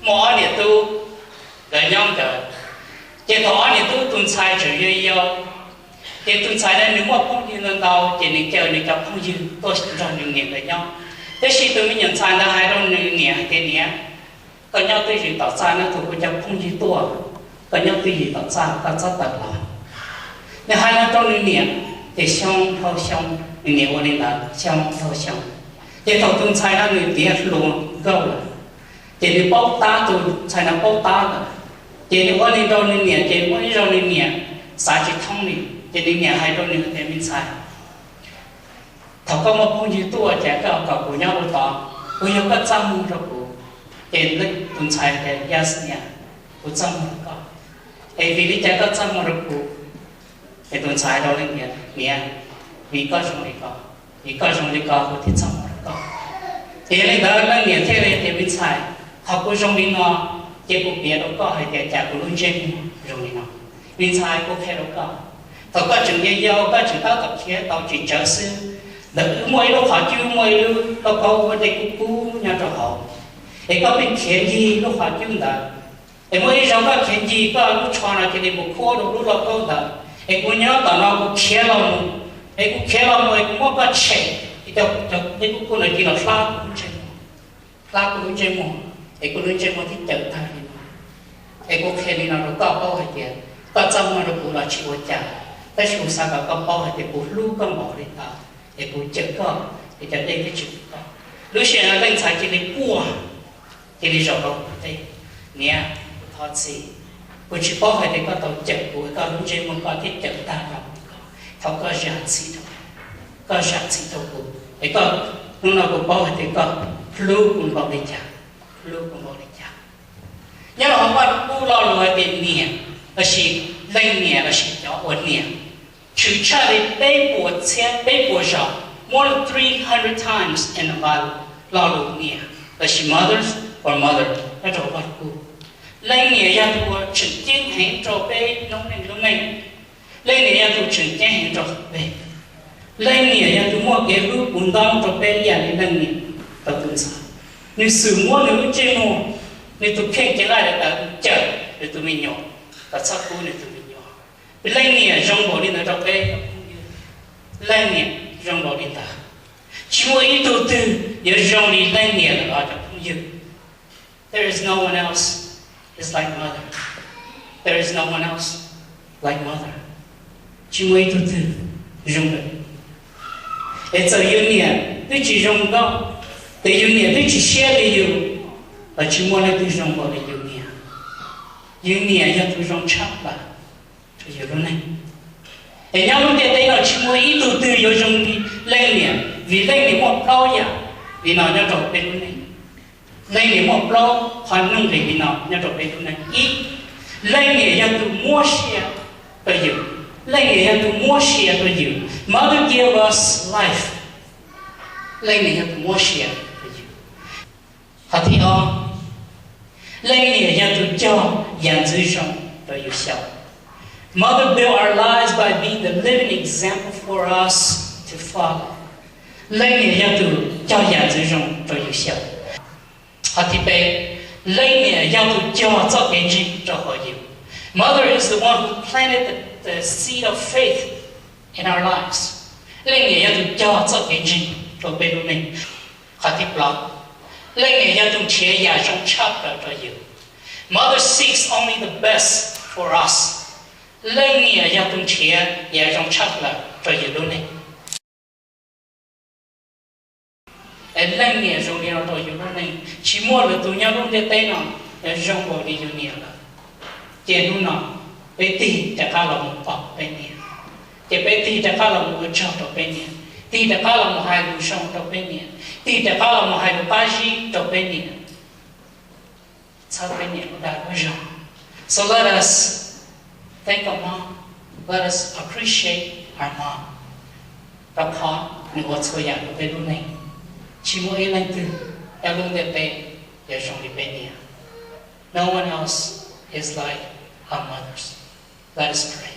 Muaj ob niam tub, nkawd nyob nkawd, ces thaum ob niam tub tus ntxhais tseem yau yau, ces tus ntxhais ntawd nws muaj phooj ywg ntau ntau, ces nws caw nws cov phooj ywg tuaj nrog nws niam nkawd nyob. Tab sis tus me nyuam ntxhais ntawd hais rau nws niam hais tias, Niam, koj nyob twj ywm tom txaj no, tus kuv cov phooj ywg tuaj, koj nyob twj ywm tom txaj, koj txhob tawm los. Nws hais no rau nws niam, ces xyoo dhau xyoo, nws niam ua li ntawd xyoo dhau xyoo. Ces thaum tus ntxhais no nws tiav hluas nkauj lawm, ces nws paub tab, tus ntxhais no paub tab lawm, ces nws ua li rau nws niam, ces muaj ib zaug nws niam xav tsis thoob li, ces nws niam hais rau nws tias, Me ntxhais, thaum koj muaj phooj ywg tuaj ces koj kom kuv nyob rau tod, kuv yog koj txaj muag rau kuv. Ces tus ntxhais tias, Yes niam, kuv txaj muag rau koj. Es vim li cas koj txaj muag rau kuv? Ces tus ntxhais rau leej niam, Niam, vim koj zoo li ko, vim koj zoo li ko kuv thiaj txaj muag rau koj. Ces yog li ntawd leej niam thiaj li tias, Me ntxhais, qhov kuv zoo li no, ces kuv piav rau koj hais tias cas kuv lub ntsej muag zoo li no. Me ntxhais, kuv qhia rau koj, thaum koj tseem yau yau, koj tseem tab tom khiav tau tsis tsawv xwb, ntawd wb muaj ib lub qhov cub, muaj ib lub lauj kaub ua dej kub kub nyob rau hauv, es koj pheej khiav ncig lub qhov cub ntawd. Es muaj ib zaug koj khiav ncig, koj lub tsho no cia li mus khuab rau lub lauj kaub ntawd, es kuv nyob tom no kuv khiav los mus, es kuv khiav los mus es kuv muab koj tshem, es cov dej kub kub ntawd cia li los hlab kuv lub ntsej muag, hlab kuv lub ntsej muag, es kuv lub ntsej muag thiaj cawm tag li no. Es kuv qhia li no rau koj paub hais tias koj txaj muag rau kuv los tsis ua cas, tab sis kuv xav kom koj paub hais tias kuv hlub koj npaum li ntawd, es kuv cawm koj, es cov dej thiaj tsis kub koj. Lub sij hawm no leej ntxhais cia li quaj, cia li zaum rau kuv teb, Niam, kuv thov txim, kuv tsis paub hais tias koj tau cawm kuv, koj lub ntsej muag koj thiaj cawm tag nrho li ko. Thov koj zam txim rau, koj zam txim rau kuv, es koj, hnub no kuv paub hais tias koj hlub kuv npaum li cas, hlub kuv npaum li cas. Nyob rau hauv Vaj Lug Kub lo lus hais tias niam, lossis leej niam lossis cov ua niam, tshwm tshaj li peb puas txhiab peb puas zaus, more than three hundred times in the Bible, lo lus niam lossis mothers or mother nyob rau Vaj Lug Kub. Leej niam yog tus uas tseem ceeb heev rau peb noob neej lub neej. Leej niam yog tus tseem ceeb heev rau peb. Leej niam yog tus muaj kev hlub puv ntoob rau peb ib yam li leej niam rau tus ntxhais. Nws xum muab nws lub ntsej muag, nws tus kheej cev nqaij daim tawv mus cawm nws tus me nyuam, kom txhob kub nws tus me nyuam. Leej niam zoo npaum li ntawd rau peb, leej niam zoo npaum li ntawd. Tsis muaj ib tug twg yuav zoo li leej niam lawm os cov phooj ywg. There is no one else is like mother. There is no one else like mother. Tsis muaj ib tug twg zoo li. Es txawm yus niam twb tsis zoo nkauj, txawm yus niam twb tsis siab li yus, los tsis muaj leej twg zoo npaum li yus niam. Yus niam yog tus zoo tshaj plaws rau yus lub neej. Es nyob lub ntiaj teb no tsis muaj ib tug twg yuav zoo li leej niam, vim leej niam muaj plaub yam li no nyob rau peb lub neej. Leej niam muaj plaub qhov nuj nqis li no nyob rau peb lub neej. Ib, leej niam yog tus muab sia rau yus. Leej niam yog tus muab sia rau yus. Mother give us life. Leej niam yog tus muab sia rau yus. Qhov thib ob, leej niam yog tus cog yam ntxwv zoo rau yus xyaum. Mother build our lives by being the living example for us to follow. Leej niam yog tus cog yam ntxwv zoo rau yus xyaum. Qhov thib peb, leej niam yog tus cog txoj kev ntseeg rau hauv yus. Mother is the one who planted the, the seed of faith in our lives. Leej niam yog tus cog txoj kev ntseeg rau peb lub neej. Qhov thib plaub, leej niam yog tus nrhiav yam zoo tshaj plaws rau yus. Mother seeks only the best for us. Leej niam yog tus nrhiav yam zoo tshaj plaws rau yus lub neej. Es leej niam zoo li no rau yus lub neej, tsis muaj lwm tus nyob lub ntiaj teb no zoo npaum li yus niam lawm. Ces hnub no peb tig rov qab los mus pom peb niam, ces peb tig rov qab los mus ua tsaug rau peb niam, tig rov qab los mus hais lus zoo rau peb niam, tig rov qab los mus hais lus qab zib rau peb niam, txhawb peb niam lub dag lub zog. So let us think of mom. Let us appreciate our mom, rau qhov nws ua txhua yam rau peb lub neej. Tsis muaj ib leej twg nyob lub ntiaj teb yuav zoo li peb niam. No one else is like our mothers. Let us pray.